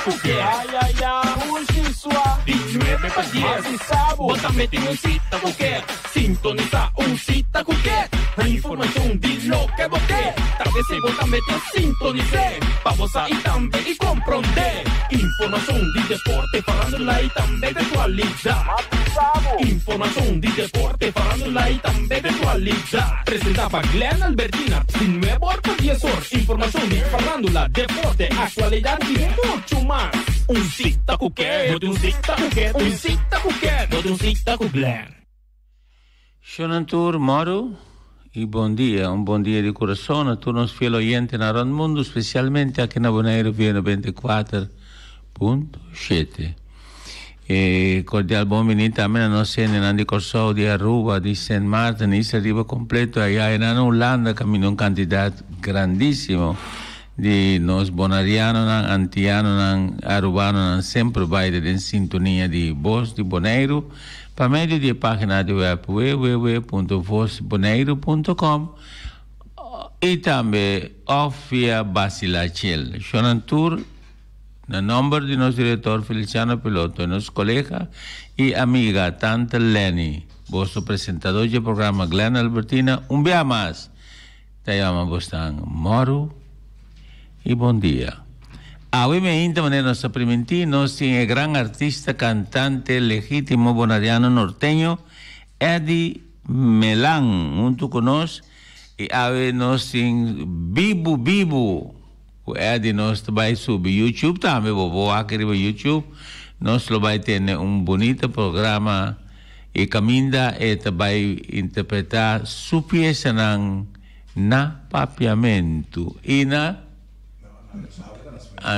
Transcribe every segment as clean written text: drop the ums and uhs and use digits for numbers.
sita ku ke. Di nuebe pa dies, bo tambe tin un sita ku ke. Sintonisá un sita ku ke. Informashon di loke bo ke. Ta p'esei bo tambe ta sintonis'é. Pa bo sa i tambe i komprondé. Informashon di deporte, farándula i tambe di aktualidat. Informashon di deporte, farándula i tambe di aktualidat. Presentá pa Glenn Albertina, di nuebe or pa dies or. Informashon di farándula, deporte, aktualidat i muchu mas. Un sita ku ke. Bo tin un sita ku ke. Un sita ku ke. Bo tin un sita ku Glenn. Shonan tur mòru i bon dia. Un bon dia di kurason na tur nos fiel oyentenan rònt mundu, spesialmente aki na Boneiru via 94.7. E kordial bon bini tambe na nos hendenan di Kòrsou, di Aruba, di Sint Maarten, Isla Riba kompleto, aya na Hulanda kaminda un kantidat grandísimo di nos bonarianonan, antianonan, arubanonan semper bai ta den sintonia di Bos di Boneiru pa medio di e página di web www.vosboneiru.com i tambe òf via Basila Chel. Shonnan tur na nòmber di nos direktor Feliciano Piloto i nos kolega i amiga Tante Lenny, boso presentador dje programa Glenn Albertina, un bia mas Ta yama bosnan mòru i bon dia. Awe meinta manera nos ta primintí, nos tin e gran artista, kantante legítimo bonariano norteño Eddy Melan huntu ku nos i awe nos tin bibu bibu ku Eddy nos ta bai subi YouTube tambe bo por wak riba YouTube nos lo bai tene un bunita programa. E kaminda e ta bai interpretá su piesanan na papiamentu i na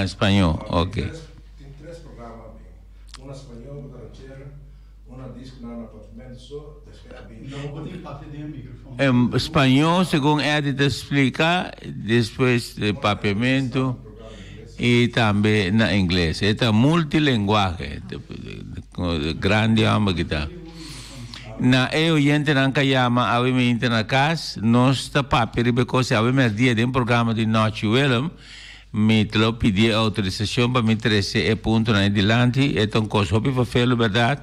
spañó. Oke. Tin tres programa bin. Un na spañó ku ta ranchera, un na disco nan na papiamentu so, despues a bin. En spañó segun Eddy ta splika, despues papiamentu i tambe na ingles. E ta multilenguahe. Grandi homber ki ta. Na e oyentenan ka yama awe meinta na kas, nos ta papia riba e kos awe merdia den programa di Nochi Willem. Mi ta lo pidi e outorisashon pa mi trese e puntonan ei dilanti. E ta un kos hopi fafelu bèrdat.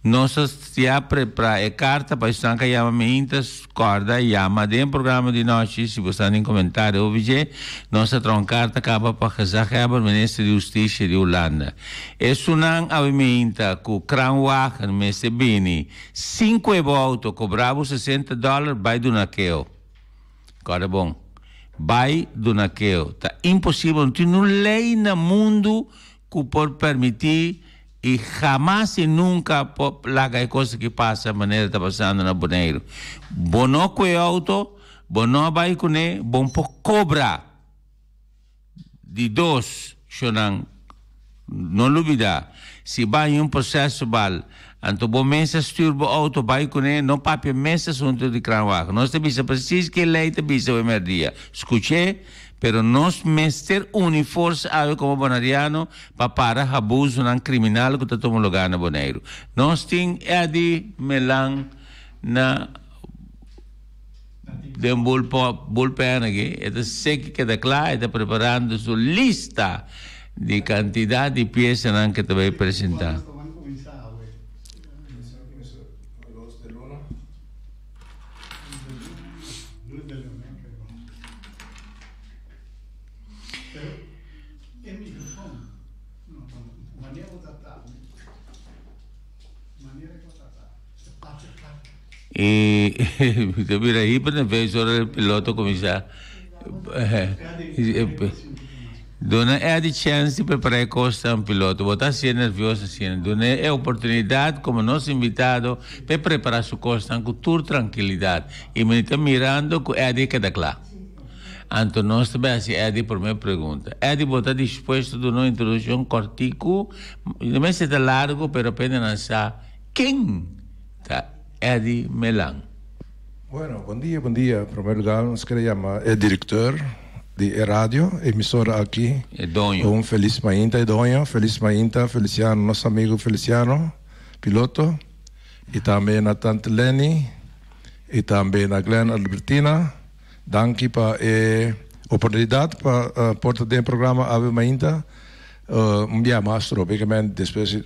Nos ta ya prepara e karta pa esnan ka yama meinta. Kòrda yama den programa di nochi si bo sta den komentario over dje. Nos ta traha un karta kaba pa Gezaghebber, Minister di Hustisia di Hulanda. Esunnan awe meinta ku kraanwagen mester bini sin ku e bo outo kobra bo sesenta dòler bai duna keo. Kòrda bon, bai duna keo. Ta imposibel, no tin un lei na mundu ku por permití I hamas i nunka por laga e kos aki pasa manera ta pasando na Boneiru. Bo no ku e outo, bo no a bai kuné, bo no por kobra. Di dos, shonnan, no lubidá, si bai un proseso bal, anto bo mes a stür bo outo bai kuné, no papia mes asuntu di kraanwagen. Nos ta bisa presis ke lei ta bisa awe mèrdia. Skuch'é. Pero nos mester uni forsa awe komo bonariano pa para habusonan kriminal ku ta tuma lugá na Boneiru. Nos tin Eddy Melan na den bullpen aki. E ta seki keda kla, e ta preparando su lista di kantidat di piesanan ku e ta bai presentá. Y ta bira hiper nervioso ora e piloto cuminsa Duna Eddie chance di prepara e cosnan piloto. Bo ta hacié nervioso asina. Dun'é e oportunidad como nos invitado p'e prepara su cosnan cu tur trankilidad. Y mi ta mirando cu Eddie a keda cla. Anto nos ta bay haci Eddie prome pregunta. Eddie bo ta dispuesto duna un introduccion cortico? No mester ta largo pero apenas nan sa ken ta Eddie Melan. Bueno, bon dia, bon dia. En primer lugar nos kere yama e director di e radio, emisora aki. E doño. Un feliz mainta e doño, feliz mainta Feliciano, nos amigo Feliciano, piloto. Y tambe na tante Lenny y tambe na Glenn Albertina. Danki pa e oportunidad pa por ta den e programa Ave Mainta. Un bia mas trobe ke men despues di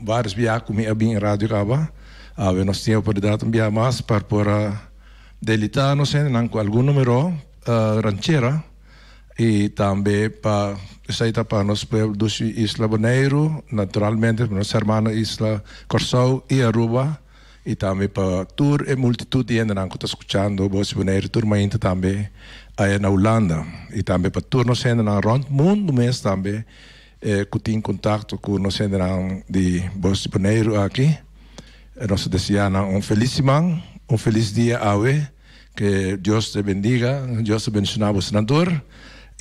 varios bia ku mi a bin radio kaba, awe nos tin e oportunidat un bia mas pa por a delita nos hendenan ku algun numero ranchera i tambe pa esei ta pa nos pueblo dushi isla Boneiru, naturalmente pa nos hermano isla Kòrsou i Aruba i tambe pa tur e multitut di hendenan ku ta skuchando Bos di Boneiru tur mainta tambe aya na Hulanda i tambe pa tur nos hendenan rònt mundu mes tambe ku tin kontakto ku nos hendenan di Bos di Boneiru aki. Nos ta deseá nan un felis siman, un felis dia awe. Ke Dios te bendiga, Dios ta bendishoná bosonan tur.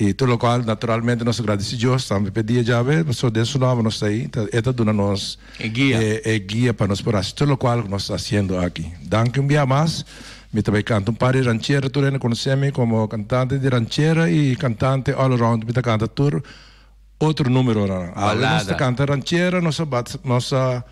I tur lokual naturalmente nos ta gradisí Dios tambe p'e dia djawe, pasobra den su nòmber nos ta ei, e ta duna nos E guia. e guia pa nos por hasi tur lokual ku nos ta hasiendo aki. Danki un bia mas. Mi ta bai kanta un par di ranchera, tur hende konosé mi komo kantante di ranchera i kantante all around, mi ta kanta tur otro numeronan. Awe nos ta Balada. kanta ranchera, nos a bat nos a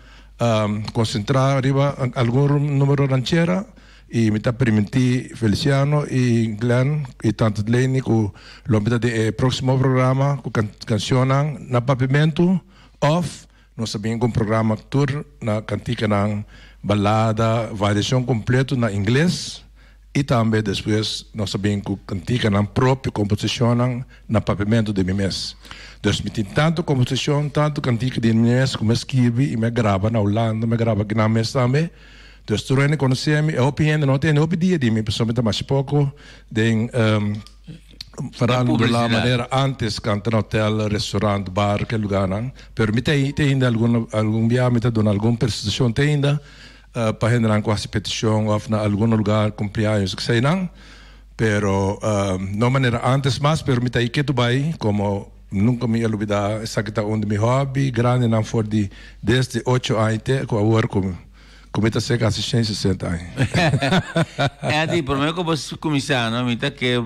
konsentrá riba algun numero ranchera. I mi ta primintí Feliciano i Glenn i Tante Leni ku lo mi ta den e próksimo programa ku kanshonnan na papiamentu òf nos ta bin ku un programa tur na kantikanan, balada, variashon kompleto na ingles i tambe despues nos ta bin ku kantikanan propio, komposishonnan na papiamentu di mi mes. Dus mi tin tantu komposishon, tantu kantika di mi mes ku mi a skirbi i mi a graba na Hulanda, mi a graba akinan mes tambe. Dus tur hende konosé mi, e hopi hende no tende hopi dia di mi, pasobra mi ta masha poko den farándula manera antes kanta na hotel, restaurant, bar, ke lugarnan. Pero mi ta te ainda algun algun bia mi ta duna algun presentashon te ainda pa hendenan ku hasi petishon òf na algun lugar kumpleaños eseinan. Pero no manera antes mas, pero mi ta ei ketu bai komo nunka mi a lubida esaki ta un di mi hòbi grandinan for di desde ocho aña te ku awor ku Ku mi ta ser kasi shen sesenta aña. Eddy, promé ku bo kuminsá no, mi ta ke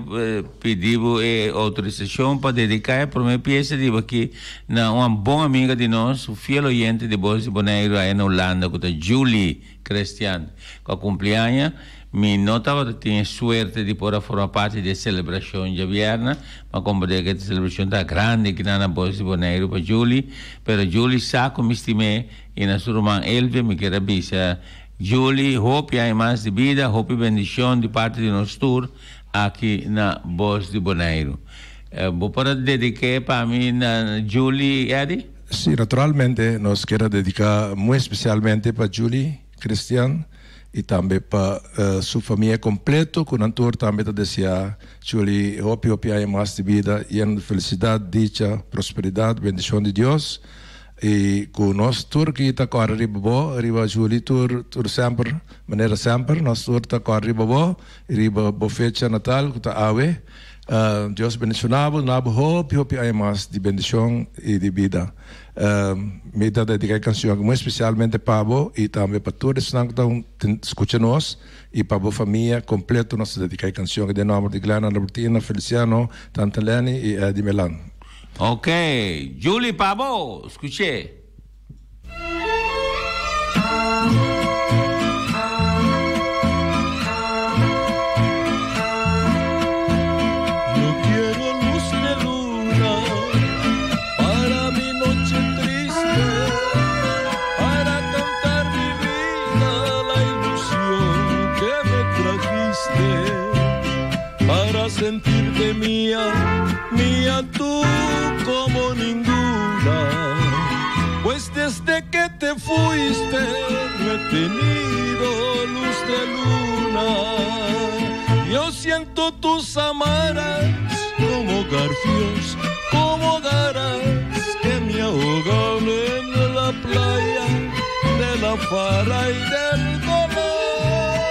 pidi bo e outorisashon pa dediká e promé piesa di bo aki na un bon amiga di nos, un fiel oyente di Bos di Boneiru aya na Hulanda ku ta Julie Crestian, ku a kumpli aña. Mi no tabata tin e suerte di por a forma parti di e selebrashon djabièrnè, m'a komprendé ku e selebrashon ta grandi akinan na Bos di Boneiru pa Julie, pero Julie sa ku mi stim'é. I na su ruman Elvia mi kier a bisa, Julie, hopi aña mas di bida, hopi bendicion di parti di nos tur aki na Bos di Boneiru. Bo por a dedik'é pa mi na Julie, Eddy? Sí, naturalmente nos kier a dediká muy especialmente pa Julie Christian i tambe pa su famia completo ku nan tur tambe ta deseá Julie hopi hopi aña mas di bida yeno di felicidad, dicha, prosperidad, bendicion di Dios. I ku nos tur ki ta kòrda riba bo, riba Julie tur, tur semper, manera semper, nos tur ta kòrda riba bo, riba bo fecha natal ku ta awe. Dios bendishoná bo, duna bo hopi, hopi aña mas di bendishon i di bida. Mi ta dediká e kanshon aki muy spesialmente pa bo i tambe pa tur esnan ku ta skucha nos i pa bo famia kompleto nos ta dediká e kanshon aki den nòmber di Glenna Albertina, Feliciano, Tante Lenny i Eddie Melan. Ok, Julie pa bo, skuch'é. Yo quiero luz de luna para mi noche triste, para cantar mi vida la ilusión que me trajiste, para sentirte mía, mía tú como ninguna. Pues desde que te fuiste no he tenido luz de luna. Yo siento tus amaras como garfios, como garas que me ahogan en la playa de la farra y del dolor.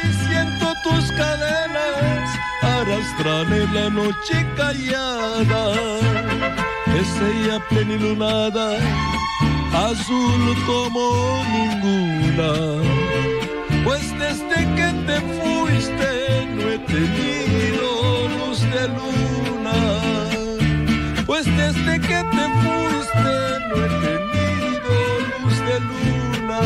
Y siento tus cadenas arrastran en la noche callada. Es ella plenilunada, azul como ninguna. Pues desde que te fuiste no he tenido luz de luna. Pues desde que te fuiste no he tenido luz de luna.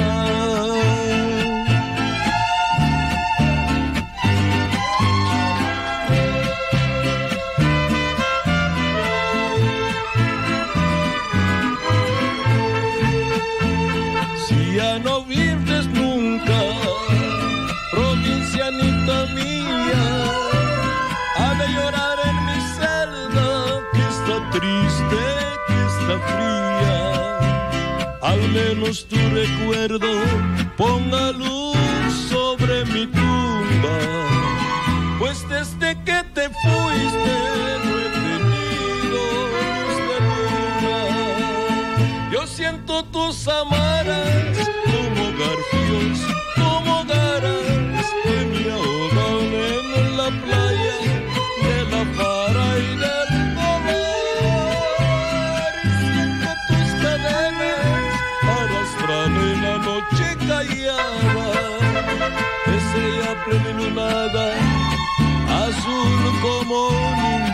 menos tu recuerdo ponga luz sobre mi tumba. Pues desde que te fuiste no he tenido luz de luna. Yo siento tus amaras como garfios, como garas que me ahogan en la playa de la para y del dolor. Y siento tus cadenas arrastran en la noche callada, es ella plenilunada, azul como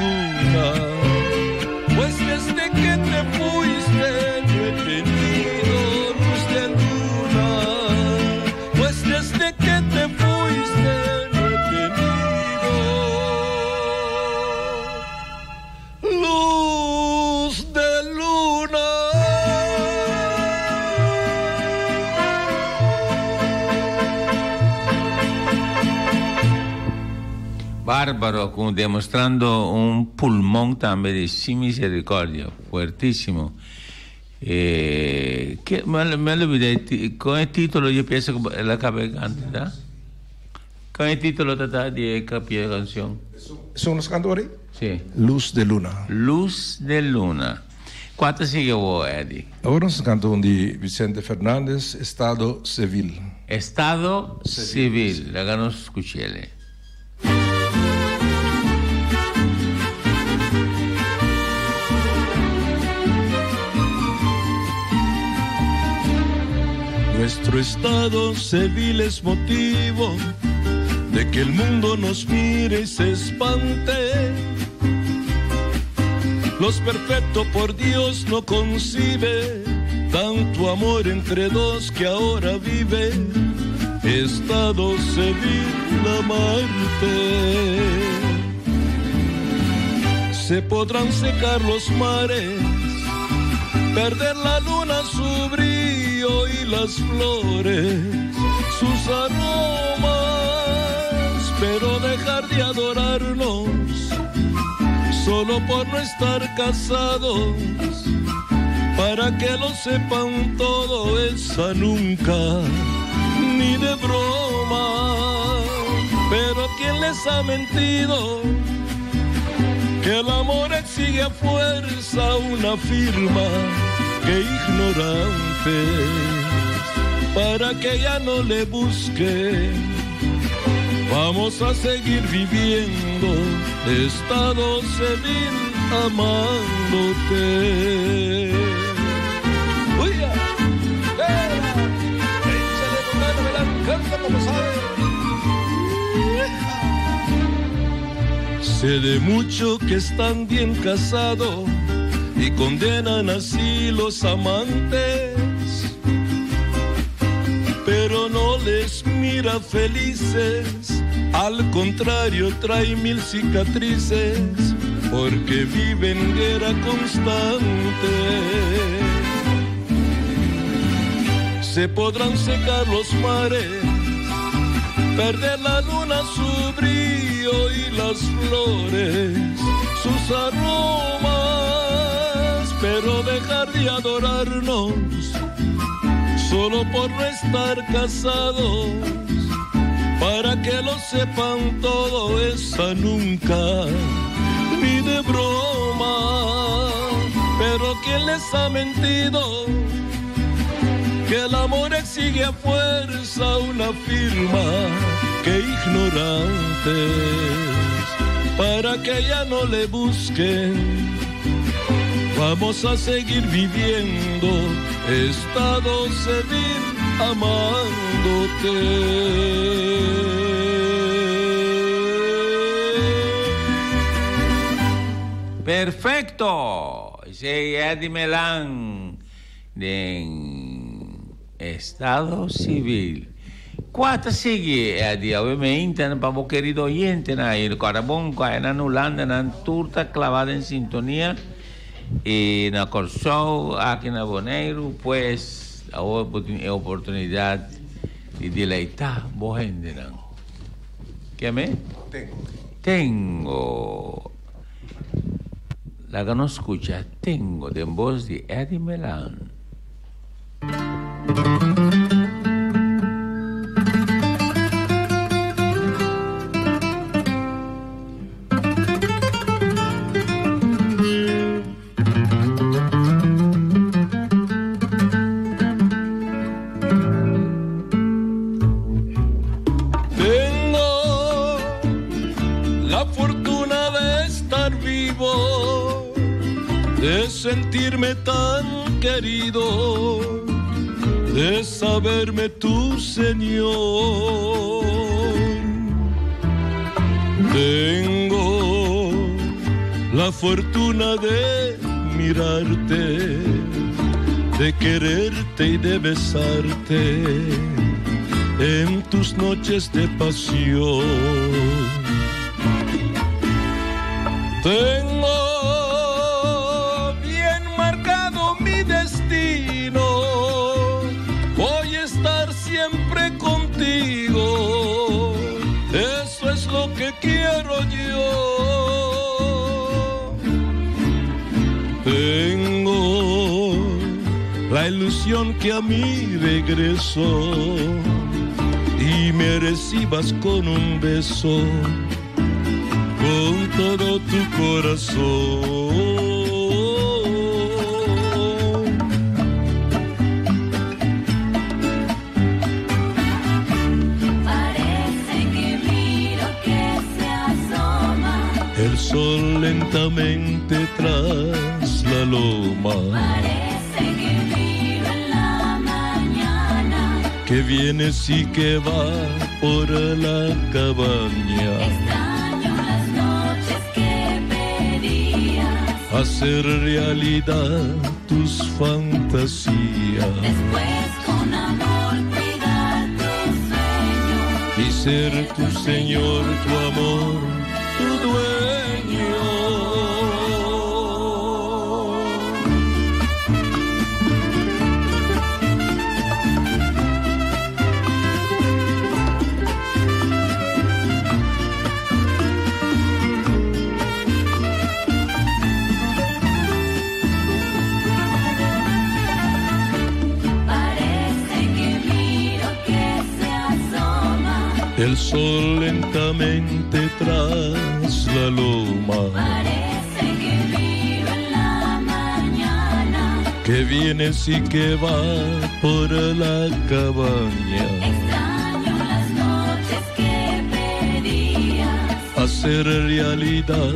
ninguna. Pues desde que te fuiste no he tenido luz de luna. Pues desde que te fuiste no he tenido luz de luna. Bárbaro, como demostrando un pulmón también de sin misericordia, fuertísimo. Eh, que, me, me olvidé, con el título yo pienso que la acabé cantando. Con el título tata de capilla canción. ¿Son los cantores? Sí. Luz de Luna. Luz de Luna. ¿Cuánto sigue vos, Eddie? Ahora nos canta un de Vicente Fernández, Estado Civil. Estado Civil. Civil. Háganos escuchele. Nuestro estado civil es motivo de que el mundo nos mire y se espante. Los perfectos por Dios no concibe tanto amor entre dos que ahora vive. Estado civil amarte. Se podrán secar los mares, perder la luna su brillo y las flores sus aromas, pero dejar de adorarnos solo por no estar casados, para que lo sepan todo, esa nunca, ni de broma. Pero ¿quién les ha mentido? Que el amor exige a fuerza una firma, que ignorantes, para que ya no le busquen. Vamos a seguir viviendo, estado civil amándote. ¡Uy! Échale con ganas, me la canta como sabe. Sé de mucho que están bien casados y condenan así los amantes, pero no les mira felices, al contrario trae mil cicatrices, porque viven guerra constante. Se podrán secar los mares, perder la luna su brillo y las flores sus aromas, pero dejar de adorarnos solo por no estar casados, para que lo sepan todo, esa nunca, ni de broma. Pero ¿quién les ha mentido? Que el amor exige a fuerza una firma, que ignorantes, para que ya no le busquen. Vamos a seguir viviendo, estado civil amándote. Perfecto! Esey Eddie Melan den Estado Civil. Kua ta sigui Eddie awe meinta pa bo kerido oyentenan ayi kòrda bon ku aya nan Hulanda nan tur ta klabá den sintonia i na Kòrsou aki na Boneiru pues awor bo tin e oportunidat di deleitá bo hendenan. Keme? Tengo. Tengo. Laga nos skucha Tengo den bos di Eddie Melan. de sentirme tan querido, de saberme tu Señor. Tengo la fortuna de mirarte, de quererte y de besarte en tus noches de pasión. Tengo bien marcado mi destino, voy a estar siempre contigo, eso es lo que quiero yo. Tengo la ilusión que a mi regreso y me recibas con un beso, con todo tu corazón. Parece que miro que se asoma. El sol lentamente tras la loma. Parece que miro en la mañana. Que vienes y que va por la cabaña. Extraño las noches que pedías. Hacer realidad tus fantasías. Después con amor cuidar tus sueños. Y ser tu Señor, tu amor, tu dueño. Parece que miro que se asoma. El sol lentamente tras la loma. Parece que miro en la mañana. Que vienes y que va por la cabaña. Extraño las noches que pedías. Hacer realidad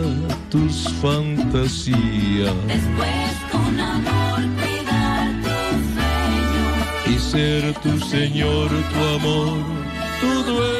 tus fantasías. Después con amor cuidar tus sueños. Y ser tu Señor, tu amor, tu dueño.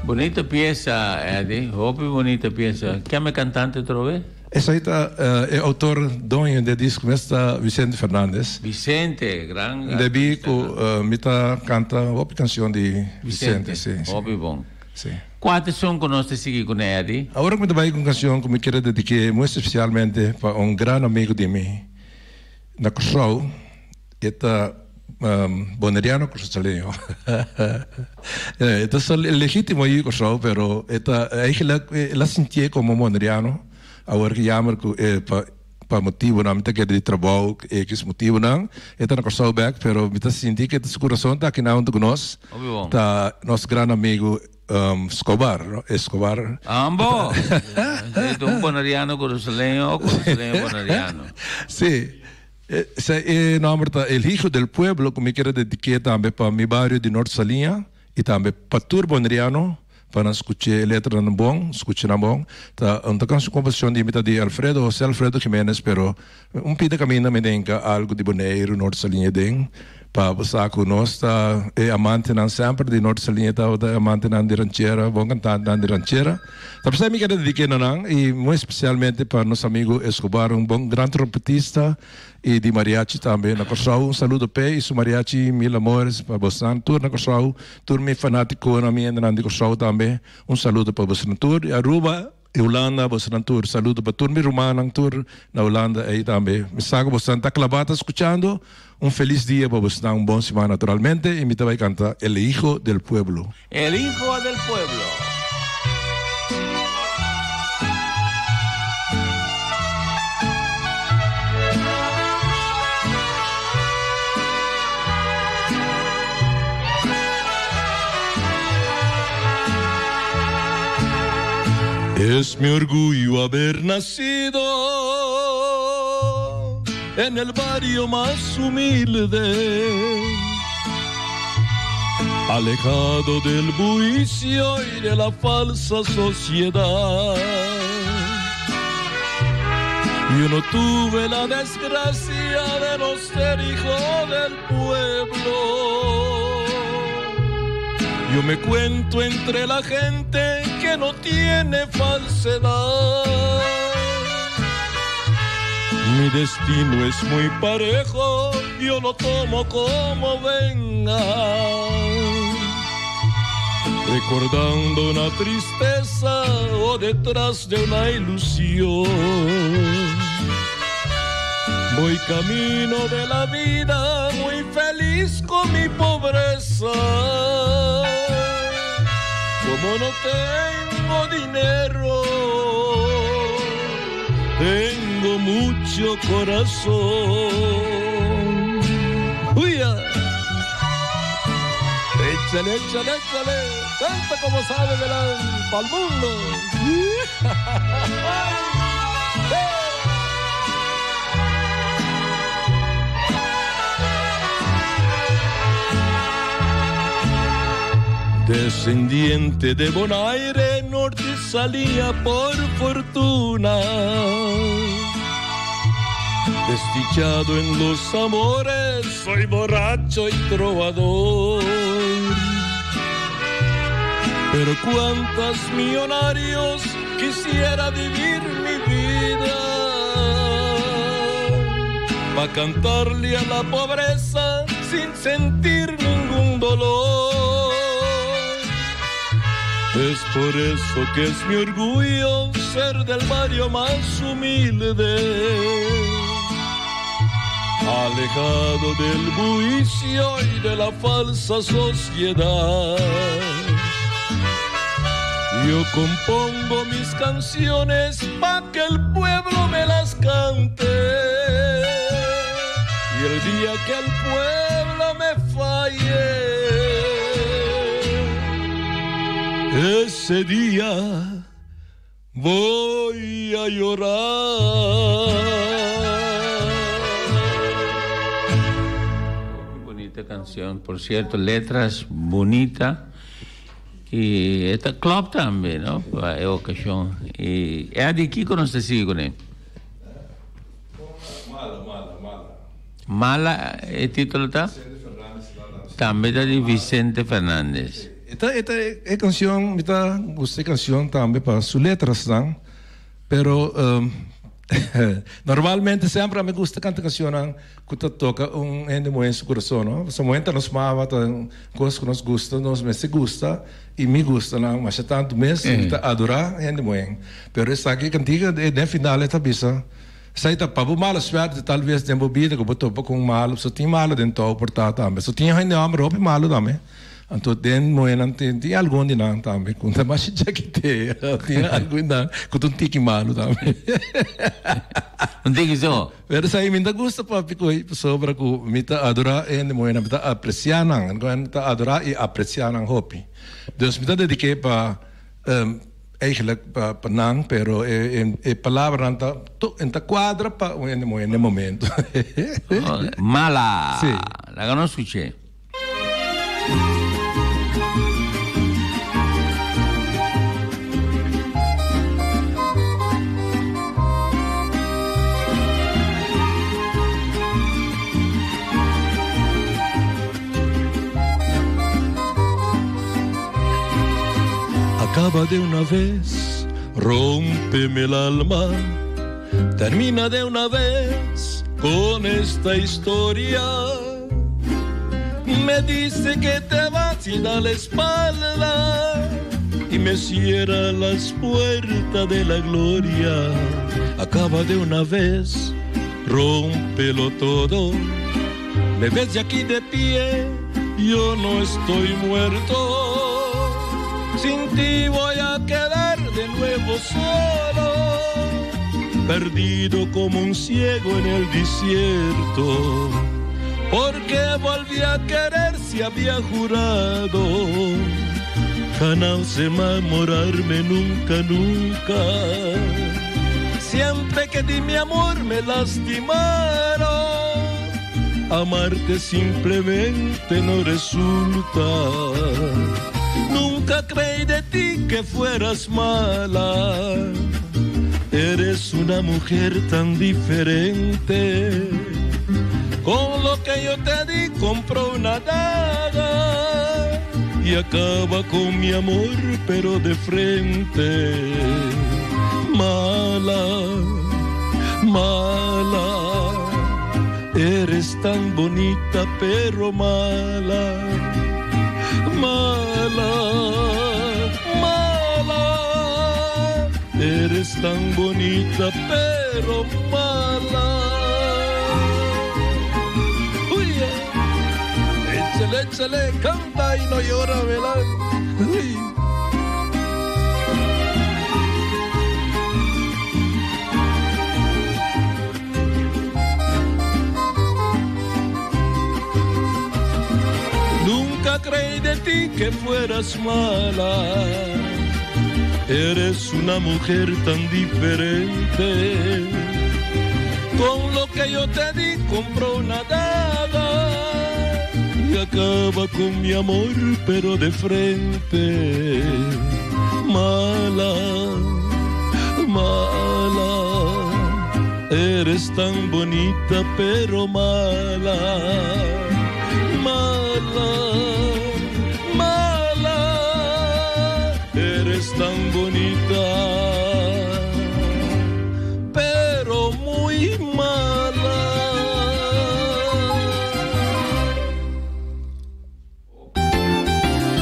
Bunita piesa, Eddie. Hopi bunita piesa. Ken e kantante atrobe? Esaki ta e autor doño di e disco mes ta Vicente Fernandez. Vicente, gran Debí ku mi ta kanta hopi kanshon di Vicente, si. Hopi bon. Si. Kua ta esun ku nos ta sigui kuné, Eddie? Awor ku mi ta bai ku un kanshon ku mi kier dediké muy espesialmente pa un gran amigo di mi na Kòrsou. E ta boneriano kòrsouleño. E ta legítimo yu Kòrsou, pero e ta eigenlijk el a sintié komo boneriano. Awor ki jammer ku e pa pa motibunan mi ta kere di trabou ekis motibunan e ta na Kòrsou bèk, pero mi ta sinti ke su kurason ta akinan huntu ku nos. Ta nos gran amigu Escobar, no? Escobar. Ambo! E ta un boneriano kòrsouleño o kòrsouleño boneriano. Sí. Esei e nomber ta El Hijo del Pueblo ku mi kier a dediké tambe pa mi bario di Nort Saliña i tambe pa tur boneriano pa nan skuch'é e letranan bon, skucha nan bon. Ta un ta kanshon komposishon di mi ta di Alfredo, José Alfredo Jiménez, pero un pida kaminda mi denka algu di Boneiru, Nort Saliña den pa bo sa ku nos ta e amantenan semper di Nort Saliña tabata e amantenan di ranchera, bon kantantenan di ranchera. Ta p'esei mi kere dediké na nan i muy espesialmente pa nos amigu Escobar, un bon gran trompetista i di mariachi tambe na Kòrsou. Un saludo p'e i su mariachi Mil Amores pa bosnan tur na Kòrsou, tur mi fanátikonan, mi hendenan di Kòrsou tambe. Un saludo pa bosnan tur di Aruba i Hulanda, bosnan tur. Saludo pa tur mi rumannan tur na Hulanda ei tambe. Mi sa ku bosnan ta klabá ta skuchando. Un felis dia pa bosnan, un bon siman naturalmente i mi ta bai kanta El Hijo del Pueblo. El hijo del pueblo. Es mi orgullo haber nacido en el barrio más humilde. Alejado del bullicio y de la falsa sociedad. Yo no tuve la desgracia de no ser hijo del pueblo. Yo me cuento entre la gente que no tiene falsedad. Mi destino es muy parejo, yo lo tomo como venga. Recordando una tristeza o detrás de una ilusión. Voy camino de la vida muy feliz con mi pobreza. Como no tengo dinero, tengo mucho corazón. ¡Uya! Échale, échale, échale. Canta como sabe Belán, pa'l mundo. Descendiente de Bonaire, norte salía por fortuna. Desdichado en los amores, soy borracho y trovador. Pero cuántos millonarios quisiera vivir mi vida pa' cantarle a la pobreza sin sentir ningún dolor. Es por eso que es mi orgullo ser del barrio más humilde, alejado del bullicio y de la falsa sociedad. Yo compongo mis canciones pa' que el pueblo me las cante. Y el día que el pueblo me falle, ese día voy a llorar. Qué bonita canción, por cierto, letras bonita. Y esta club también, ¿no? Pa e ocasion. Y Eddie, kico nos ta sigui con e? Mala, mala, mala. Mala, e titulo ta? Tambe ta di Vicente Fernandez. Esta, esta e cancion, mi ta gusta e cancion tambe pa su letrasnan, pero normalmente semper a mi gusta canta cancionnan cu ta toca un hende muhe en su curason, no? Pasobra muhe ta nos mama, ta un cos cu nos gusta, nos mester gusta y mi gusta nan masha tanto mes, mi ta adora hende muhe. Pero esaki cantica den final e ta bisa, Esai ta pa bo mala suerte tal ves den bo bida cu bo topa cu un malo, so tin malo den tou por ta tambe, so tin hende homber hopi malo tambe. Anto den muhernan tin tin algun di nan tambe cu ta masha chakite, tin algun di nan cu ta un tiki malo tambe. Un tiki so? Pero esai mi ta gusta papia cu ei pasobra cu mi ta adora e hende muhernan, mi ta aprecia nan, mi ta adora y aprecia nan hopi. Dus mi ta dedike pa Eigenlijk pa nan, pero e palabranan ta en ta cuadra pa un hende muhe n'e momento. Mala! Sí. Laga nos scuch'é. Acaba de una vez, rómpeme el alma, termina de una vez con esta historia. Me dice que te vas y da la espalda y me cierra las puertas de la gloria. Acaba de una vez, rómpelo todo. Me ves de aquí de pie, yo no estoy muerto. Sin ti voy a quedar de nuevo solo, perdido como un ciego en el desierto. Porque volví a querer si había jurado Jamás enamorarme nunca, nunca. Siempre que di mi amor me lastimaron. Amarte simplemente no resulta. Nunca creí de ti que fueras mala. Eres una mujer tan diferente. Con lo que yo te di compró una daga y acaba con mi amor, pero de frente. Mala, mala, eres tan bonita, pero mala. Mala, mala, eres tan bonita, pero mala. Uy, échale, échale, canta y no llora, ¿verdad? Uy. Nunca creí de ti que fueras mala. Eres una mujer tan diferente. Con lo que yo te di compró una daga y acaba con mi amor, pero de frente. Mala, mala, eres tan bonita, pero mala. Mala, mala, eres tan bonita, pero muy mala.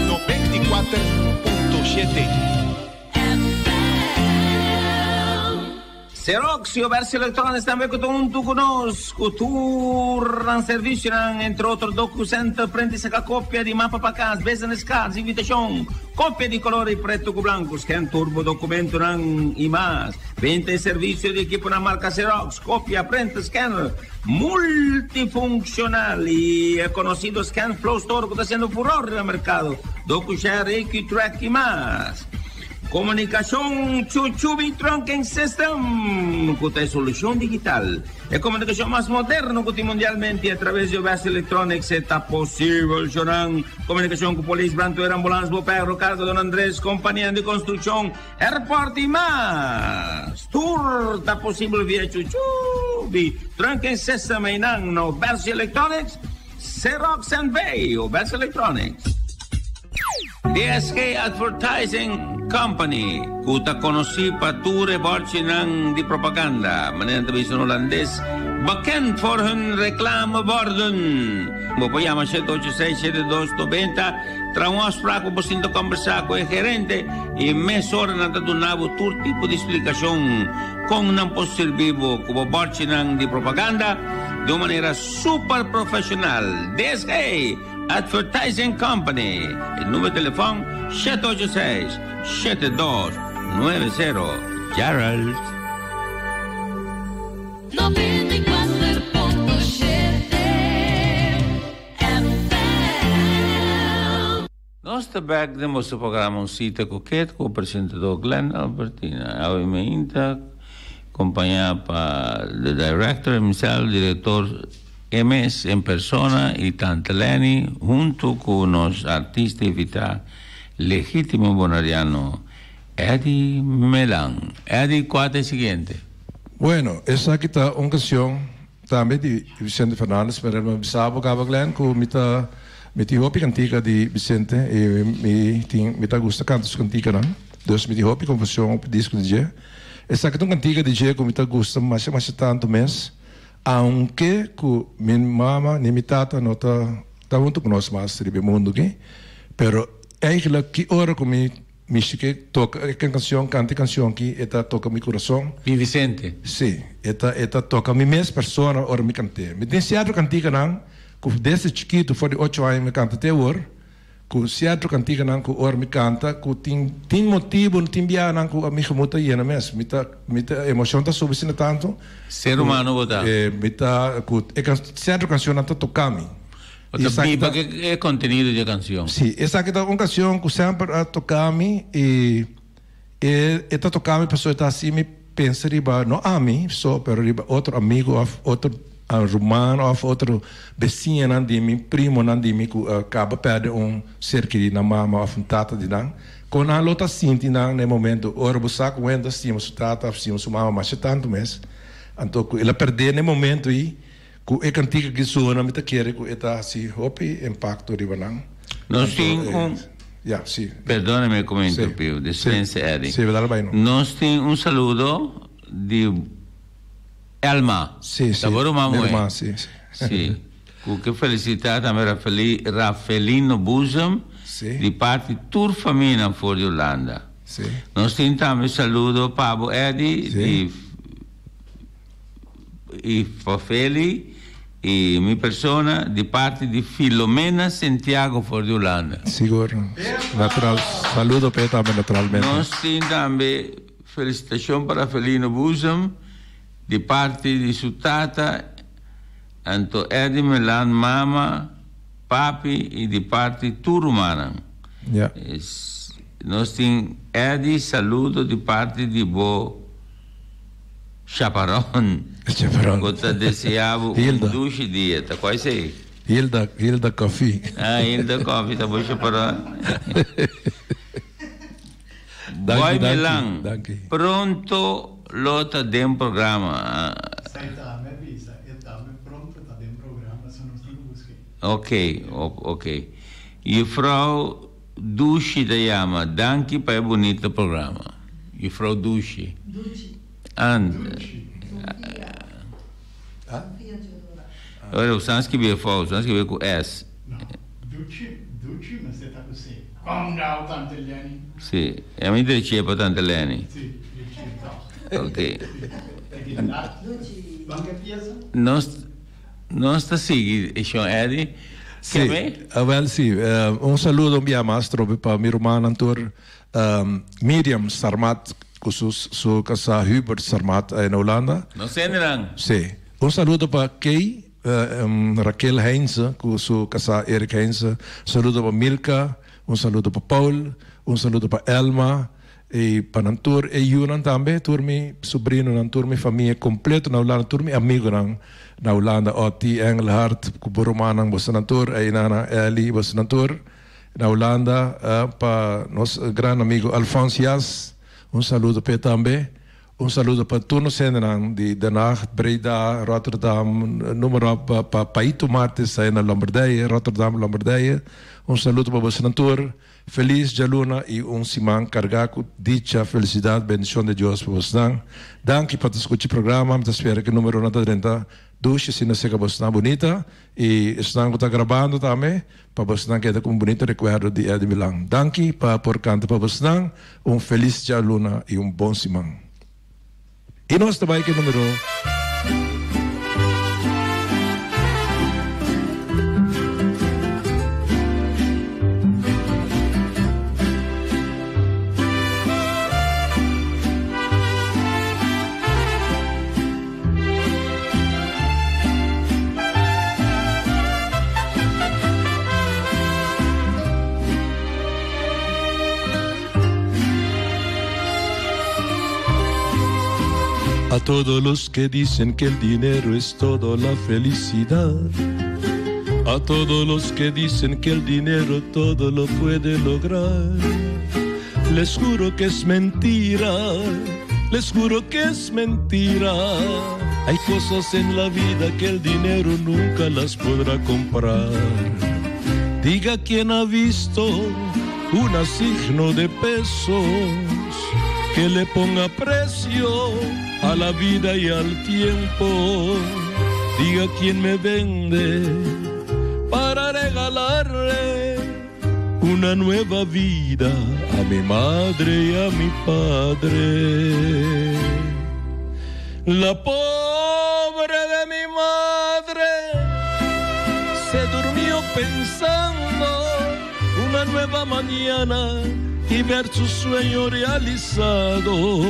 94.7 Xerox y Obersi Electronics tambe cu ta hunto cu nos cu tur nan servicionan, entre otro DocuCenter, print y saca copia di mapa pa cas, business cards, invitacion, copia di color y preto cu blanco, scan tur bo documentonan y mas. Venta y servicio di equiponan marca Xerox, copia, printer, scanner multifuncional y e conocido ScanFlow Store cu ta haciendo furor riba mercado, DocuShare, AQTrack y mas. Komunikashon Chuchubi Trunking System ku ta e solushon digital, e komunikashon mas moderno ku tin mundialmente i atraves di OBS Electronics e ta posibel shonan komunikashon ku polis, brandweer, ambulans, boperro, kargo, Don Andres, kompanianan di konstrukshon, airport i mas. Tur ta posibel via Chuchubi Trunking System einan na OBS Electronics, Xerox NV, OBS Electronics. DSK Advertising Company, ku ta konosí pa tur e bòrchinan di propaganda, manera nan ta bisa na hulandes, bekend voor hun reclameborden. Bo por yama shete ocho seis, shete dos nobenta, traha un afsprak pa bo sinta kòmbersá ku e gerente i mesora nan ta duna bo tur tipo di splikashon kon nan por sirbi bo ku bo bòrchinan di propaganda di un manera super profeshonal. DSK! Advertising Company. E numero di telefon 786 7290. Gerald. 94.7 FM. Nos ta bek den boso programa Un Cita Coquet cu presentador Glenn Albertina. Awe meinta compaña pa the director himself, director E mes en persona y Tante Lenny hunto cu nos artista invita legitimo bonariano Eddy Melan. Eddy, cua ta e siguiente? Bueno, esaki ta un cancion tambe di Vicente Fernandez, pero mi a bisa bo caba Glenn cu mi ta mi tin hopi cantica di Vicente y mi tin mi ta gusta canta su canticanan, dus mi tin hopi composicion, hopi disco di dje. Esaki ta un cantica di dje cu mi ta gusta masha masha tanto mes. Aunke ku mi mama ni mi tata no ta ta huntu ku nos mas riba e mundu aki, pero eigenlijk ki ora ku mi mishi ke toka e kansion, kanta e kansion aki, e ta toka mi kurason. Di Vicente? Si, e ta e ta toka mi mes persona ora mi kant'é. Mi tin sierto kantikanan ku desde chikitu, for di ocho aña mi kanta te awor. Ku sierto kantikanan ku ora mi kanta ku tin tin motibu tin biahanan ku mi gemut ta yena mes. Mi ta mi ta emoshon ta subi asina tantu. Ser humano bo ta. Mi ta ku e sierto kanshonnan ta toka mi. Bo ta biba ku e kontenido di e kanshon. Si, esaki ta un kanshon ku semper a toka mi i e e ta toka mi pasobra e ta hasi mi pensa riba no ami so pero riba otro amigu òf otro. Ruman òf otro besiñanan di mi, primonan di mi ku a kaba pèrdè un ser kerí, nan mama òf un tata di nan, kon nan lo ta sinti nan na e momento ora bo sa ku un hende ta stima su tata òf stima su mama masha tantu mes, anto ku el a pèrdè na e momento ei ku e kantika ki sona mi ta kere ku e ta hasi hopi impakto riba nan. Nos tin un. Ya, si. Perdóname ku mi interrumpiu, dispense Eddy. Si, dal bai no. Nos tin un saludo di. Elma. Sí, sí. Ta bo ruman Mi muhé? ruman, sí, sí. Sí. Ku ke felisitá tambe Rafeli, Rafelino Boezem, Sí. di parti tur famianan for di Hulanda. Sí. Nos tin tambe saludo pa bo Eddy Sí. di i Fafeli i mi persona di parti di Filomena Sentiago for di Hulanda. Sigur. Natural. Saludo p'e tambe naturalmente. Nos tin tambe Felicitacion pa Rafelino Boezem di parti di su tata anto Eddy Melan mama, papi y di parti tur rumannan. Ja. Nos tin Eddy saludo di parti di bo chaparon. Chaparon. Cu ta desea bo un dushi dia. Ta cual esey? Hilda, Hilda Coffee. Ah, Hilda Coffee ta bo chaparon. Boy Melan, pronto lo ta den programa. Ok, ok. Juffrouw Dushi ta yama. Danki pa e bunito programa. Juffrouw Dushi. And. Ora, bo sa skibi e fout, bo sa skibi ku S. Si, e mi drechi'e pa Tante Leni. Ok. Nos, nos ta sigui, Shon Eddy. Si, awel si. Un saludo un bia mas trobe pa mi rumannan tur, Miriam Sarmat ku su su kasá Hubert Sarmat na Hulanda. Nos hendenan. Si. Un saludo pa Kay Raquel Heinze ku su kasá Erik Heinze. Saludo pa Milka, un saludo pa Paul, un saludo pa Elma i pa nan tur e yunan tambe, tur mi subrinonan, tur mi famia kompleto na Hulanda, tur mi amigunan na Hulanda, Otty, Engelhard ku bo rumannan, bosonan tur, Einana, Elly, bosonan tur na Hulanda, pa nos gran amigo Alphonse Jas, un saludo p'e tambe. Un saludo pa tur nos hendenan di Den Haag, Breda, Rotterdam, noem maar op, pa Paito Martis ta na Lombardije, Rotterdam, Lombardije. Un saludo pa bosonan tur. Feliz djaluna y un siman carga cu dicha, felicidad, bendicion di Dios pa bosonan. Danki pa ta scucha e programa. Mi ta spera cu e numeronan ta drenta dushi asina seca bosonan bunita y esnan cu ta grabando tambe. Pa bosnan keda ku un bunito rekuerdo di Eddy Milan. Danki pa por kanta pa bosnan. Un felis djaluna i un bon siman. I nos ta bai ku e numero. A todos los que dicen que el dinero es todo la felicidad. A todos los que dicen que el dinero todo lo puede lograr. Les juro que es mentira, les juro que es mentira. Hay cosas en la vida que el dinero nunca las podrá comprar. Diga quién ha visto un asigno de pesos que le ponga precio a la vida y al tiempo. Diga quién me vende para regalarle una nueva vida a mi madre y a mi padre. La pobre de mi madre se durmió pensando una nueva mañana y ver su sueño realizado.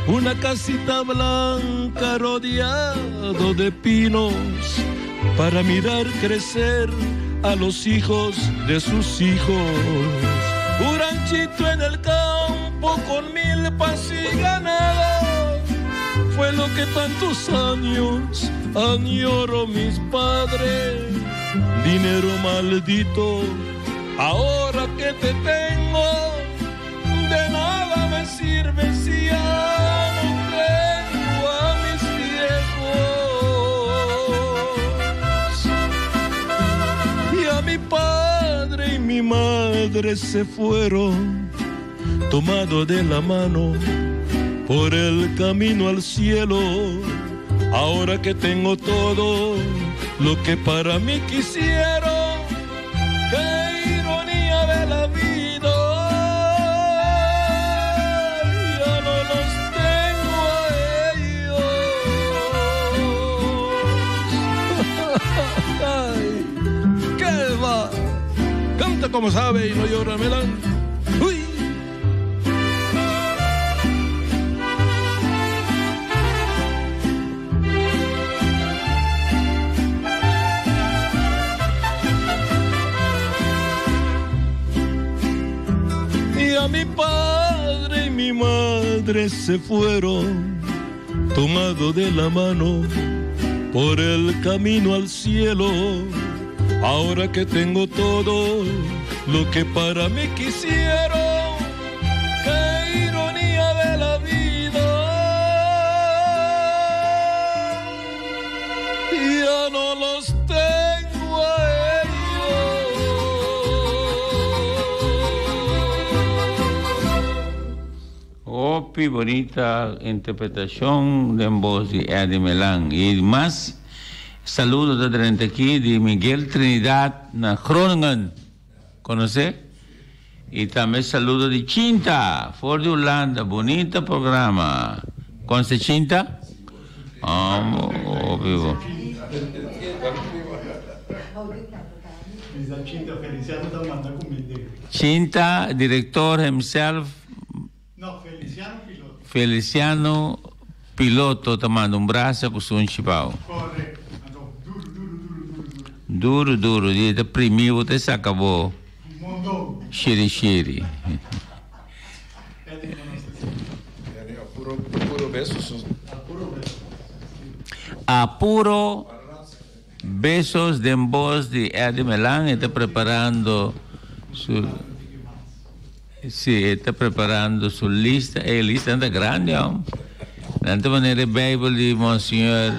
Una casita blanca rodeado de pinos para mirar crecer a los hijos de sus hijos. Un ranchito en el campo con milpas y ganado. fue lo que tantos años añoro mis padres. Dinero maldito, ahora que te tengo, de nada me sirve si ya no tengo a mis viejos. Y a mi padre y mi madre se fueron, tomado de la mano por el camino al cielo. Ahora que tengo todo lo que para mí quisieron, qué ironía de la vida. Ya no los tengo a ellos. Ay, ¿Qué va? Canta como sabe y no llora Melán. Uy. Y a mi padre y mi madre se fueron, tomado de la mano por el camino al cielo. Ahora que tengo todo lo que para mí quisieron, qué ironía de la vida. Ya no los tengo a ellos. Hopi bunita interpretacion den voz di Eddie Melan. Y mas saludo ta drenta aki di Miguel Trinidad na Groningen. Conoce? Y tambe saludo di Chinta, for di Hulanda. Bunita programa. Conoce Chinta? Oh, hopi bo. Chinta, director himself. No, Feliciano Piloto. Feliciano Piloto ta manda un brasa cu su chipao. Correcto. Anto, duro, duro, duro, duro, duro. Duro, duro. Di ta primi bo te saca bo. Mondo. Shiri, shiri. Puro, puro besos. A puro besos den voz di Eddie Melan e ta preparando su Sí, e ta preparando su lista. E lista anda grandi, hom. Tanta manera e Bijbel di Monseñor,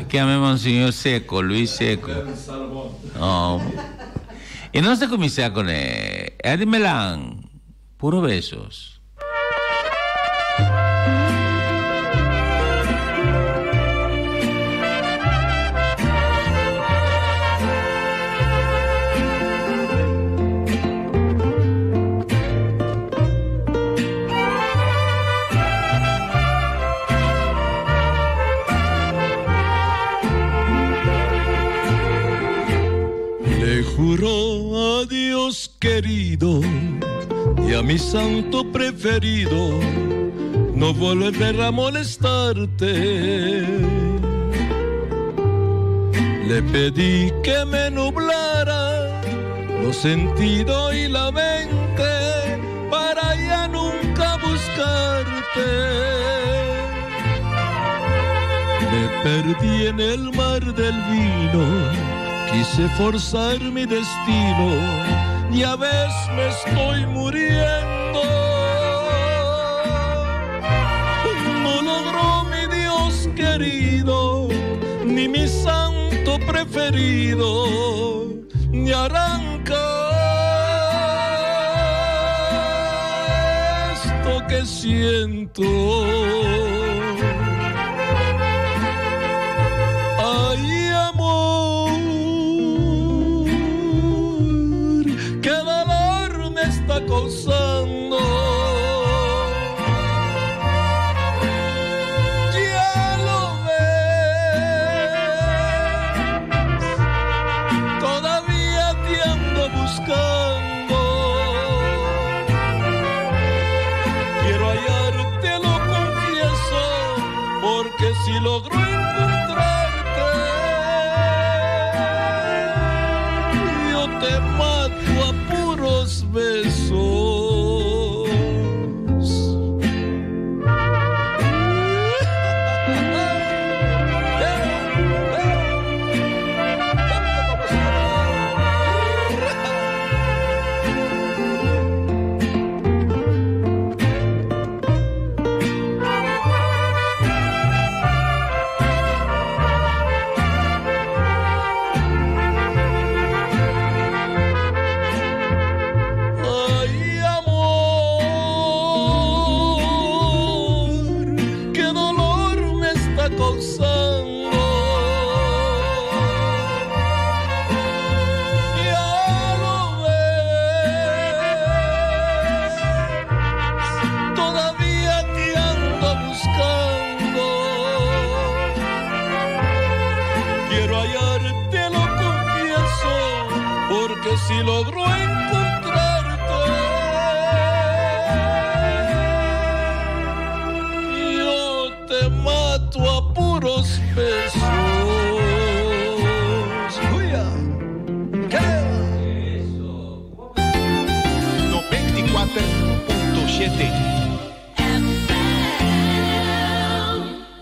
kiami Monseñor Seco, Luis Seco. Oh. Y nos ta cuminsa con e Eddie Melan, Puro Besos. Le juro a Dios querido y a mi santo preferido no volver a molestarte. Le pedí que me nublara los sentidos y la mente para ya nunca buscarte. Me perdí en el mar del vino, quise forzar mi destino, y a veces me estoy muriendo. No logró mi Dios querido, ni mi santo preferido, ni arrancar esto que siento. Ay, amor, qué dolor me está causando. Ya lo ves, todavía te ando buscando. Quiero hallarte, lo confieso, porque si logro encontrarte, yo te mato a puros besos. Si logro encontrarte, yo te mato a puros besos. Uya. ¿Qué? 94.7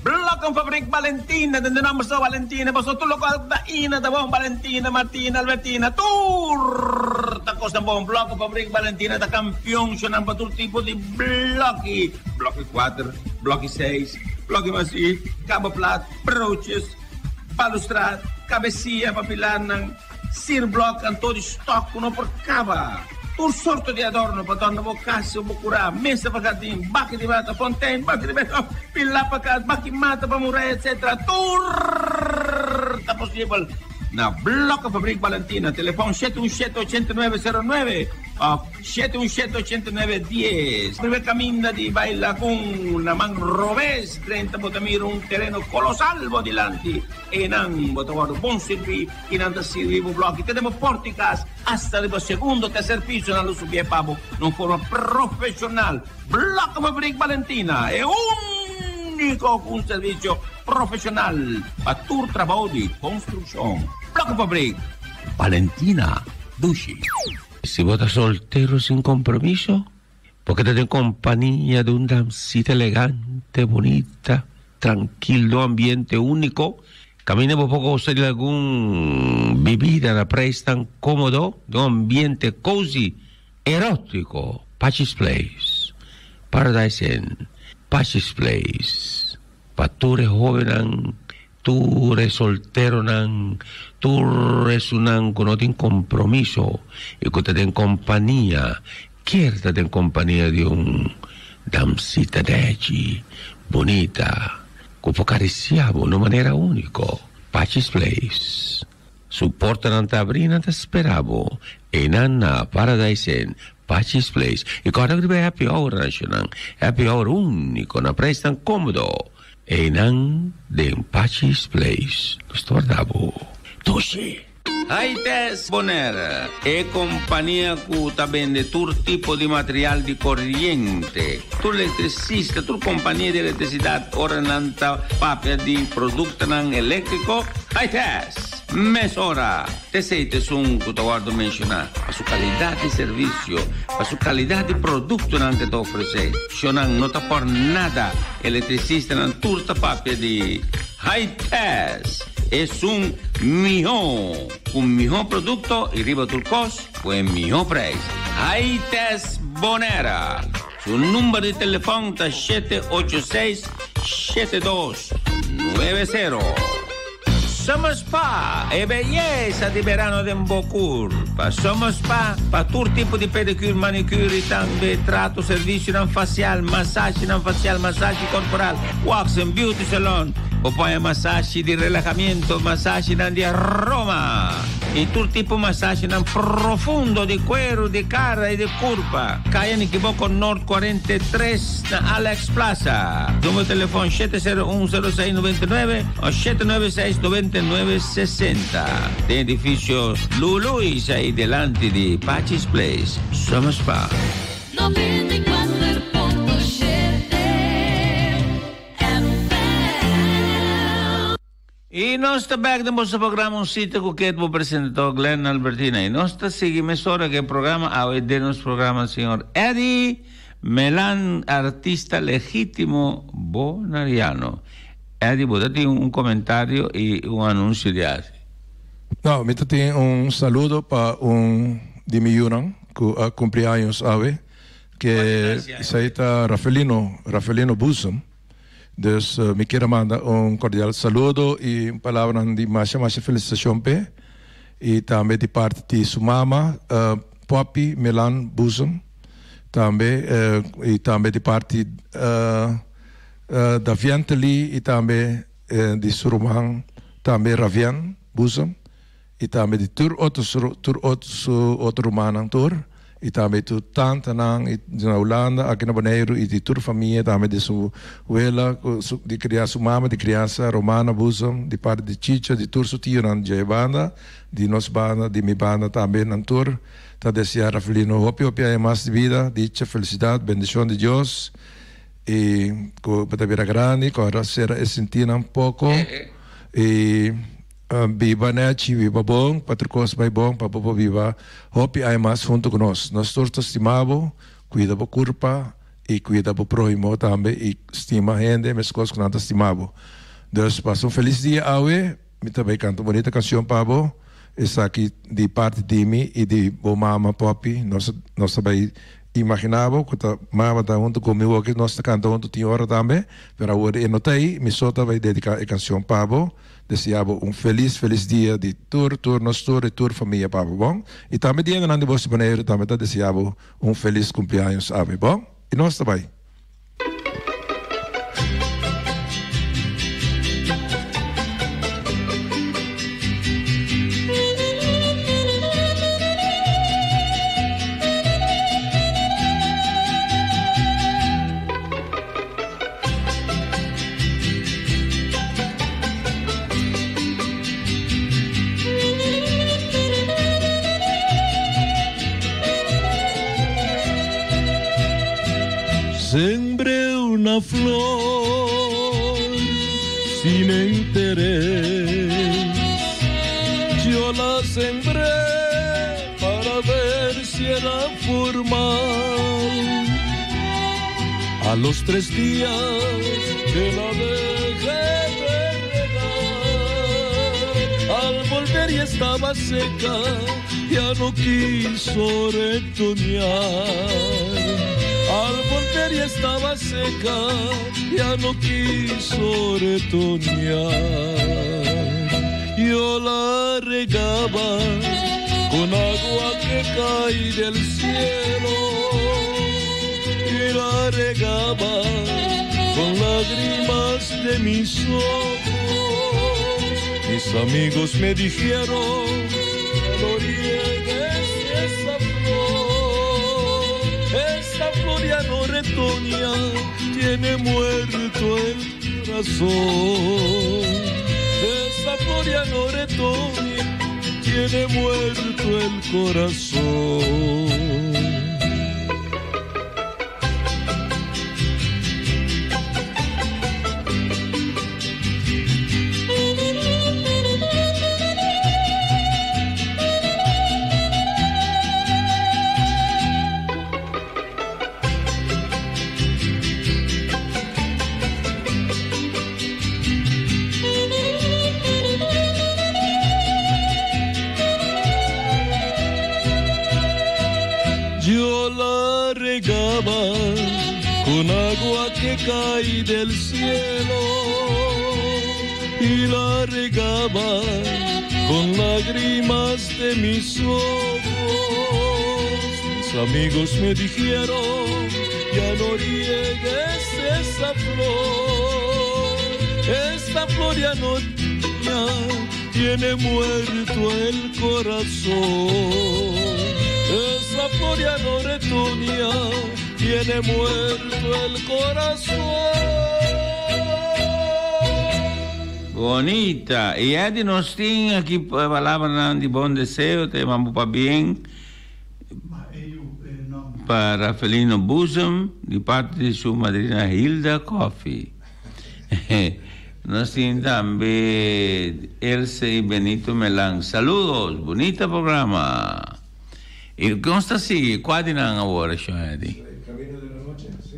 Blokkenfabriek Valentina, de naam zo Valentina, paso tu loco Ina, da bom Valentina, Martina, Albertina, tur, ta cosa bom, Blokkenfabriek Valentina, da campeón, shonan pa tur tipo di blokkie, blokkie 4, blokkie 6, blokkie masi, kabelplaat, broodjes, balustrade, cabecia, papilanan, sierblok, anto di stock, no por caba. Tur sorto di adorno pa dòrna bo kas o bo kurá, mesa pa jardin, baki di mata, fontein, baki di beton, pilá pa kas, baki mata pa muraya, etc. Tur ta posibel na Blokkenfabriek Valentina. Telefòn 717 89 09 òf 717 89 10. Primer kaminda di bai Lagun na man robes drenta bo ta mira un tereno kolosal bo dilanti. Einan bo ta wòrdu bon sirbí i nan ta sirbi bo blòki te den bo pòrti kas asta riba segundo o terser piso nan lo subié pa bo na un forma profeshonal. Blokkenfabriek Valentina e úniko ku un servisio profeshonal pa tur trabou di konstrukshon. Blokkenfabriek Valentina, dushi. Si bo ta soltero sin kompromiso, bo ke ta den kompania di un damsita elegante, bunita, trankil, den un ambiente úniko, kaminda bo por gosa di algun bibida na preisnan kómodo, den un ambiente cozy, erótiko, Pachi's Place, Paradise Inn, Pachi's Place, pa tur e hóbennan, tur e solteronan, tur esunnan ku no tin kompromiso i ku ta den kompania, kier ta den kompania di un damsita dèchi, bunita, ku por karisiá bo na un manera úniko. Pachi's Place. Su portanan ta abrí, nan ta spera bo. Einan na Paradise Inn, Pachi's Place. I kòrda ku riba e happy hour nan, happy hour úniko na preisnan kómodo. Einan den Pachi's Place nos ta warda bo. Dushi! Haites Bonaire, e kompania ku ta bende tur tipo di material di koriente. Tur elektrisista, tur kompania di elektrisidat ora nan ta papia di produktonan eléktriko, Haites! Mesora! T'esei ta esun ku ta wòrdu menshoná pa su kalidat di servisio, pa su kalidat di produktonan ku e ta ofresé. Shonnan no ta por nada, elektrisistanan tur ta papia di Hi-Test! Esun mihó, ku mihó produkto i riba tur kos ku e mihó preis. Hi-Test Bonaire! Su number di telefòn ta 786 7290. Summer Spa, e beyesa di berano den bo kurpa. Summer Spa pa tur tipo di pedicure, manicure y tambe trato, servicionan facial, masashinan facial, masashi corporal, wax and beauty salon. Bo por haña masashi di relahamiento, masashinan di aroma y tur tipo masashinan profundo di cuero, di cara y di curpa. Kaya Nikiboko Noord 43 na Alex Plaza. Numero telefon 701 06 99 o 796 99 60. Den edificio Luluis ahí delante di Pachi's Place. Summer Spa. 94.7 FM. I nos ta bek den boso programa Un Cita cu Ket, bo presentador Glenn Albertina. I nos ta sigui mesora cu e programa awe den nos programa señor Eddy Melan, artista legitimo bonariano. Eddy, bo ta tin un comentario i un anuncio di haci? No, mi ta tin un saludo pa un di mi yunan cu a cumpli años awe, ke esey ta Rafelino, Rafelino Boezem. Dus mi kier a manda un cordial saludo y un palabranan di masha masha felicitacion p'e y tambe di parti di su mama Poppy Melan Boezem tambe y tambe di parti Davientely y tambe di su ruman tambe Ravien Boezem y tambe di tur otro su tur otro su otro rumannan tur. I tambe tur tantanan i na Hulanda, aki na Boneiru i di tur famia tambe di su wela ku su di kria su mama di kriansa Romana Boezem di parti di Chicho di tur su tionan dje banda di nos banda di mi banda tambe nan tur ta desea Rafelino hopi hopi aña mas di bida dicha felisidat bendishon di Dios i ku bo ta bira grandi ku ora sera e sintinan poko i. Biba nechi, biba bon, pa tur kos bai bon, pa bo por biba hopi aña mas huntu ku nos. Nos tur ta stima bo, kuida bo kurpa i kuida bo próhimo tambe i stima hende meskos ku nan ta stima bo. Dus pasa un felis dia awe, mi ta bai kanta un bunita kanshon pa bo, esaki di parti di mi i di bo mama Poppy, nos nos ta bai imaginá bo ku ta mama ta huntu ku mi woki, nos ta kanta huntu tin ora tambe, pero awor e no ta ei, mi so ta bai dediká e kanshon pa bo. Desea bo un felis felis dia di tur tur nos tur y tur famia pa bo bon y tambe diendenan di Bos di Boneiru tambe ta desea bo un felis cumpleaños awe bon y nos ta bay. Sembré una flor sin interés. Yo la sembré para ver si era formal. A los tres días que la dejé de regar, al volver ya estaba seca, ya no quiso retoñar. Al volver ya estaba seca, ya no quiso retoñar. Yo la regaba con agua que cae del cielo y la regaba con lágrimas de mis ojos. Mis amigos me dijeron, no riegues esa flor, esa flor ya no retoña, tiene muerto el corazón. Esa flor ya no retoña, tiene muerto el corazón. Yo la regaba con agua que cae del cielo y la regaba con lágrimas de mis ojos. Mis amigos me dijeron, ya no riegues esa flor, esa flor ya no ya tiene muerto el corazón. Esa flor ya no retoña, tiene muerto el corazón. Bonita. Y Eddie nos tin aki palabranan di bon deseo, te mambo pa bien pa Rafelino Boezem di parti di su madrina Hilda Coffee. Nos tin tambe Else y Benito Melan. Saludos, bonita programa. Y nos ta sigui, cua di nan awor, Shon Eddie? Camino de la noche, si.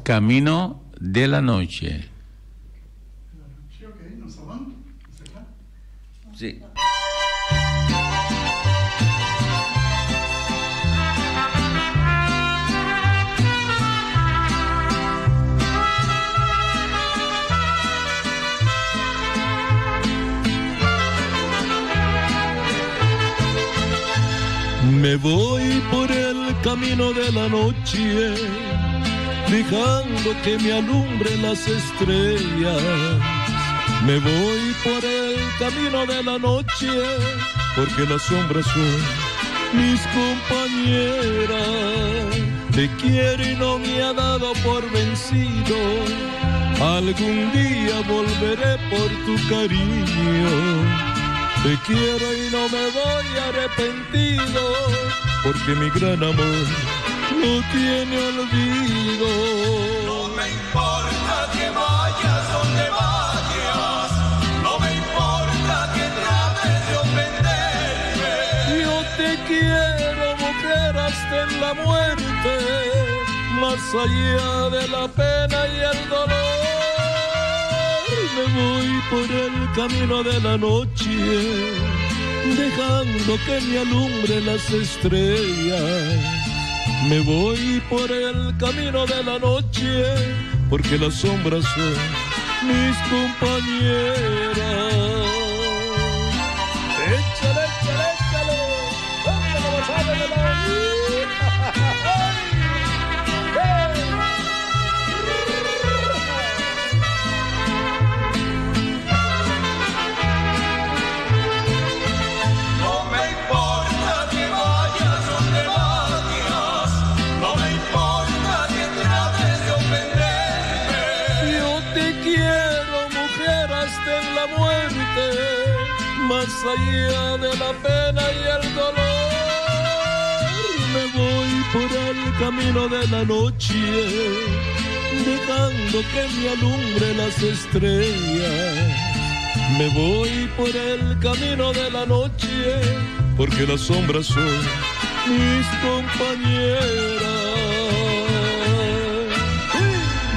Camino de la noche. Sí. Me voy por el camino de la noche, dejando que me alumbre las estrellas. Me voy por el camino de la noche, porque las sombras son mis compañeras. Te quiero y no me ha dado por vencido. Algún día volveré por tu cariño. Te quiero y no me voy arrepentido, porque mi gran amor no tiene olvido. No me importa que vayas donde vayas, no me importa que trates de ofenderme. Yo te quiero, mujer, hasta en la muerte, más allá de la pena y el dolor. Me voy por el camino de la noche, dejando que me alumbre las estrellas. Me voy por el camino de la noche, porque las sombras son mis compañeras. Échale, échale, échale. Canta como sabe de la No me importa que vayas donde vayas, no me importa que trates de ofenderme. Yo te quiero, mujer, hasta en la muerte, más allá de la pena y el dolor. Me voy por el camino de la noche, dejando que me alumbre las estrellas. Me voy por el camino de la noche, porque las sombras son mis compañeras.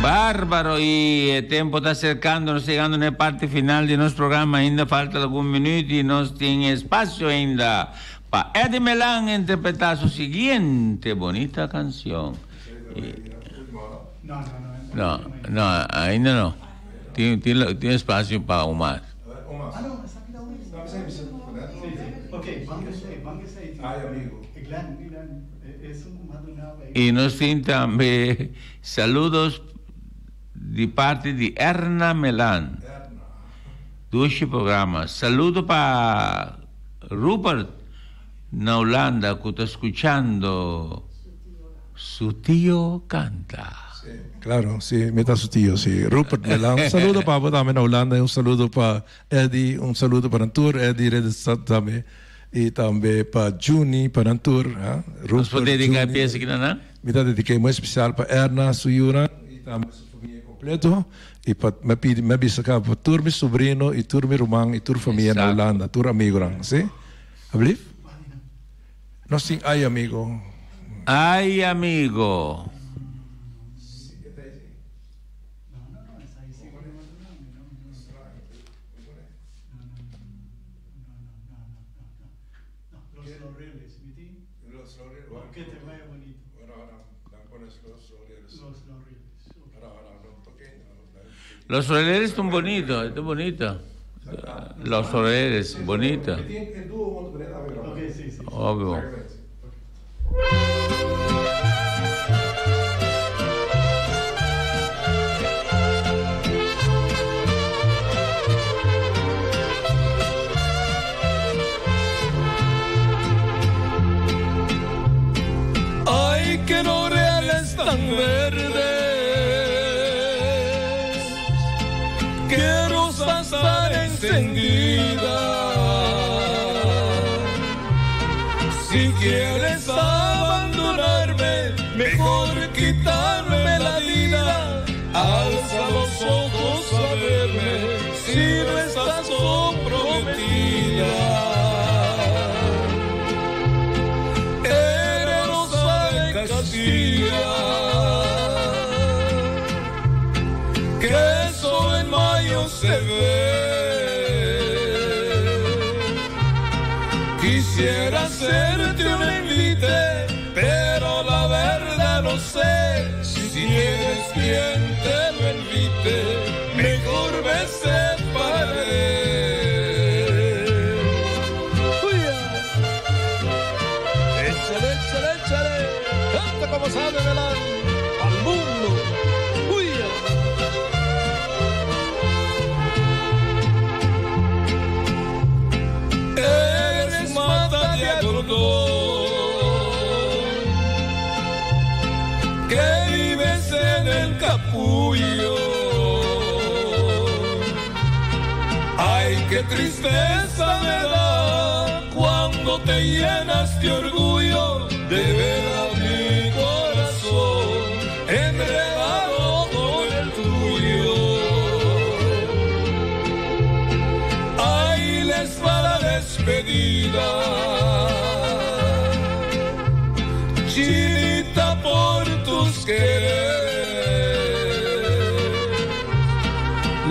Bárbaro, y el tiempo está acercándonos, llegando na parte final de nuestro programa. Ainda falta algún minuto y nos tiene espacio ainda para Eddie Melan interpretar su siguiente bonita canción. No, no, no. No, no, ainda no. Tiene espacio para un más. Ah, no, está quedado bien. Sí, sí. Ok, van que Ay, amigo. Glenn, Glenn, es un madunado. Y nos tiene también saludos de parte de Erna Melan. Dushi programa. Saludo para Rupert na Holanda que está escuchando. Su tío canta. Claro, sí, mi ta su tio, sí. Rupert Melan. Un saludo pa bo tambe na Hulanda, un saludo pa Eddie, un saludo pa tur, Eddie Redestad tambe. Y tambe pa Juni, pa tur. ¿Eh? Nos por dedicar Juni. pieza aki, no? Mi ta dedica masha especial pa Erna, su yiunan, y tambe su famia completo. Y pa mi pidi, mi bisa pa tur mi sobrino, y tur mi ruman, y tur famia na Exacto. Hulanda, tur amigo, sí? Alsjeblieft? Nos tin, ay amigo. Ay, amigo. No, no, no, es ahí sí. No, no, no. No, no, no, no, no. No, Los Laureles, mi tío. Los Laureles. Que te vaya bonito. Bueno, ahora, los Laureles. Los Laureles. Ok. Ahora, ahora, no toquen. Los Laureles son bonitos, están bonitos. Los Laureles, bonito. Ok, sí, sí. Obvio. Ay, que laureles tan verdes, que rosas tan encendidas. Si quieres abandonarme, mejor quitarme la vida. Alza los ojos a verme, si no estás comprometida. Eres rosa de Castilla, que solo en mayo se ve. Quisiera hacerte un envite, pero la verdad no sé si tienes quien te lo invite. Mejor me separé. Uya. Échale, échale, échale. Canta como sabe Belán. Al mundo. Uya. Eres mata de algodón. tristeza me da cuando te llenas de orgullo de ver a mi corazón enredado con el tuyo. Ahí les va la despedida. Chinita por tus quereres.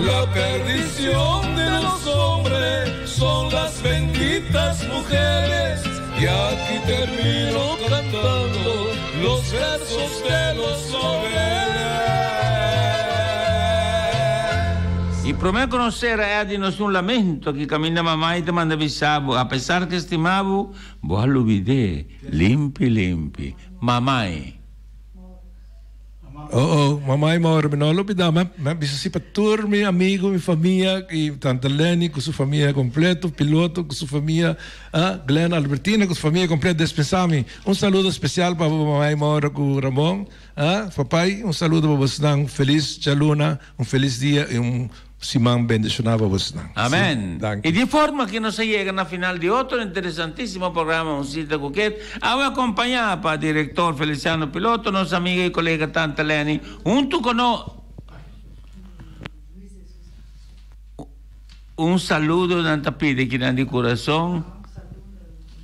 La perdición de los hombres son las benditas mujeres. Y aquí termino cantando los versos de los Y promé conocer a Eddie nos un lamento que camina mamá y te manda bisabo. A pesar que estimabo, vos olvidé. Limpi, limpi. Mamá. Oh, oh, mamá y Mauro, no lo olvidaba. Me bisa pa tur mi amigo, mi famia, y tanta Lenny con su famia completo, piloto con su famia, ah, Glenn Albertina con su famia completo, despensami. Un saludo especial pa mamá y Mauro con Ramón, ah, papai, un saludo pa boso, un feliz djaluna, un feliz dia y un siman bendiciona pa boso. Amén. Y di forma cu nos a yega na final di otro interesantisimo programa Un Cita cu Ket, awe acompaña pa director Feliciano Piloto, nos amiga y colega Tanta Lenny, hunto cu no Un saludo nan ta pidi kinan di curason.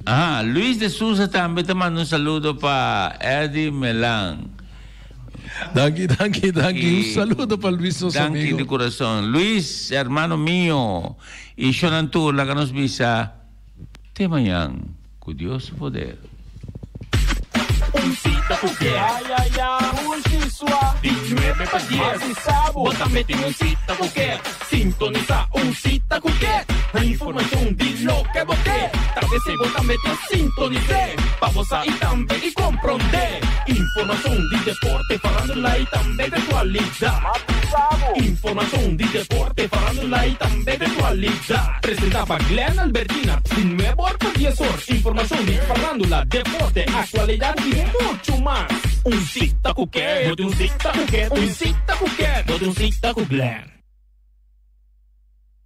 Aha, Luis de Souza tambe ta manda un saludo pa Eddie Melan. Danki, danki, danki. Un saludo pa Luis, nos Danki amigo. di corazón. Luis, hermano mío, y Shonan tur, laga nos bisa, te mañan, cu Dios su poder. Un cita cu ke. Ay, ay, ay. Sua. Di 9 pa 10. Bo tambe tin un cita cu ke. Sintonisa Un Cita cu Ke. Informacion di loke bo ke. Ta p'esei bo tambe ta sintonis'é. Pa bo sa i tambe i komprondé. Informacion di deporte, farandula i tambe di actualidad. Informacion di deporte, farandula i tambe di actualidad. Presenta pa Glenn Albertina di nuebe or pa dies or. Informacion di farandula, deporte, actualidad i mucho mas. Un Cita cu Ke. Bo tin un cita cu Ke. Un cita cu Ke. Bo tin un cita cu Glenn.